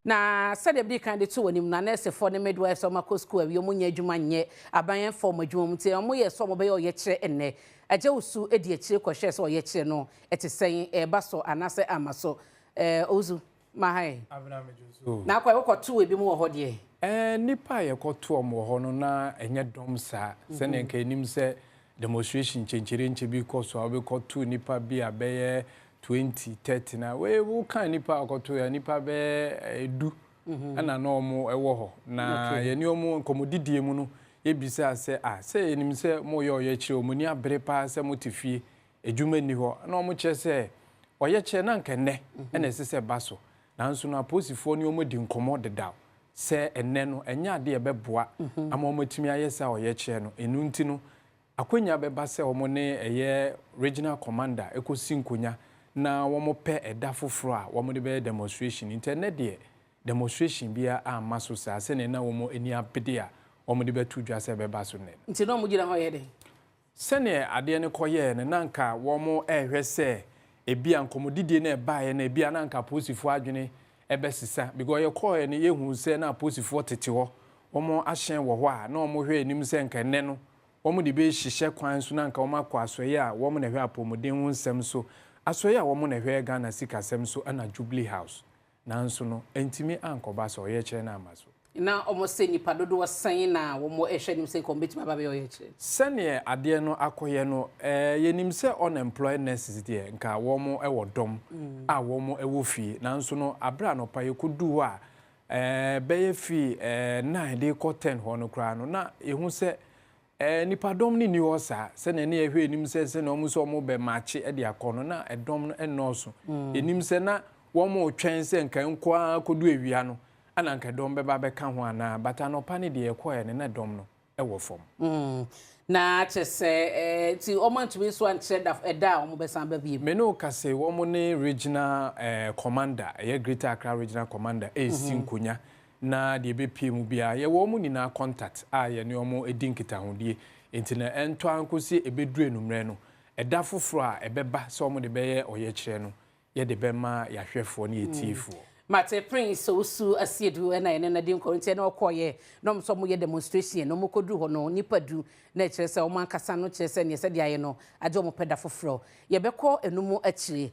Na sɛdeɛ bi kan de to wɔn anim na nɛɛsefoɔ ne midwives a wɔakɔ sukuu awie, wɔn nyɛ adwuma nyɛ aban mfa wɔn adwuma mu, nti wɔn yɛ sɛ wɔn bɛyɛ ɔyɛkyerɛ ɛnnɛ. Agya Osu di akyire kɔhwɛ sɛ ɔyɛkyerɛ no ɛte sɛn, ɛɛba so anaasɛ ama so. Owusu maha yi. Na akɔ wokɔto ebi mu wɔ hɔ deɛ? Nipa a yɛkɔto wɔn wɔ hɔ no, na ɛnyɛ dɔm saa sɛnea nka anim sɛ demonstration nkyɛnkyerɛnkyɛ bi kɔ so a wobɛkɔto nipa bi a bɛyɛ 20, 30. Na wei woka nipa a ɔkɔto yɛ nipa bɛyɛ 10 ɛna na wɔn ɛwɔ hɔ. Na yɛne wɔn nkɔmmɔdidie mu no, yɛbisa sɛ a sɛ yɛnim sɛ moyɛ ɔyɛkyerɛ, wɔn ani abere paa sɛ mote fie, adwuma nni hɔ, na wɔn kyerɛ sɛ ɔyɛkyerɛ na nka nnɛ ɛna ɛsɛ sɛ ba so, nanso no apolisifoɔ ne wɔn di nkɔmmɔ dedaw sɛ ɛnnɛ no ɛnyɛ adeɛ ɛbɛboa ama wɔn atumi ayɛ sɛ ɔyɛkyerɛ no. Ɛnu nti no akonnwa bɛba sɛ wɔn ne ɛyɛ regional commander ɛkɔsi nkonnwa na wɔn pɛ ɛda foforɔ a wɔn de bɛyɛ demonstration. Nti ɛnnɛ deɛ, demonstration biara amma so saa sɛnea na wɔn ani abede a wɔn de bɛto dwa sɛ ɛbɛba so nnɛ. Nti na wɔn gyina hɔ yɛ dɛ? Sɛnea adeɛ no kɔyɛɛ no, na nka wɔn ɛrehwɛ sɛ ebi a nkɔmmɔdidie no ɛbaeɛ no, ebi a na nka apolisifoɔ adwene ɛbɛsesa, because yɛkɔɔɛ no, yɛhu sɛ na apolisifoɔ tete hɔ, wɔn ahyɛn wɔ hɔ a na wɔn hwɛ anim sɛ nka nnɛ no wɔn de bɛhyehyɛ kwan so na nka wɔn akɔ asɔeɛ a wɔn na ɛhwɛ apɔmuden ho nsɛm so, asɔeɛ a wɔn na ɛhwɛ Ghana sikasɛm so, ɛna Jubilee House. Nanso no ntumi ankɔba sɛ ɔyɛkyerɛ no ama so. Na wɔn sɛ nipa dodoɔ sɛn na wɔn ɛhwɛ anim sɛ nka wɔn bɛtumi aba bɛyɛ ɔyɛkyerɛ? Sɛneɛ adeɛ no akɔyɛ no, yɛnim sɛ unemployed nurses deɛ, nka wɔn wɔ dɔm a wɔn wɔ fie. Nanso no abere anɔpa yɛkɔdu hɔ a bɛyɛ fii 9 de kɔ 10 hɔ no koraa no, na yɛhu sɛ nipadɔm no nni hɔ saa sɛnea ne yɛhwɛ anim sɛ sɛnea wɔn nso wɔn bɛ maakye de akɔ no, na ɛdɔm no nnɔɔso. Yɛnim sɛ na wɔn retwɛn sɛ nka nkoa kɔdu awia no ana nka dɔm bɛba bɛka ho anaa, but anɔpa no deɛ, yɛkɔɛ no na dɔm no ɛwɔ fam. Na kyerɛ sɛ nti wɔn antumi nso ankyerɛ da ɛda a wɔn bɛsan ba biem? Me ne wo kase, wɔn ne regional commander, ɛyɛ Greater Accra Regional Commander, ɛresi nkonnwa na deɛ ɛbɛpie mu biara, yɛwɔ wɔn nyinaa contact a yɛne wɔn di nkitahodie. Nti na ɛntɔ ankosi ɛbɛduru enummerɛ no, ɛda foforɔ a ɛbɛba sɛ wɔn de bɛyɛ ɔyɛkyerɛ no, yɛde bɛma yɛahwɛfoɔ ne yɛtiefoɔ. Mate. Prince Owusu Asiedu ɛna yɛne no di nkɔmmɔ. Nti ɛna ɔkɔɔyɛ na ɔmo nso ɔmo yɛ demonstration na ɔmo kɔduru hɔ no, nipa 10, na ɛkyerɛ sɛ ɔmo ankasa no kyerɛ sɛ neɛ sɛdeɛ ayɛ no agye ɔmo pɛ da foforɔ. Yɛbɛkɔ enum akyire.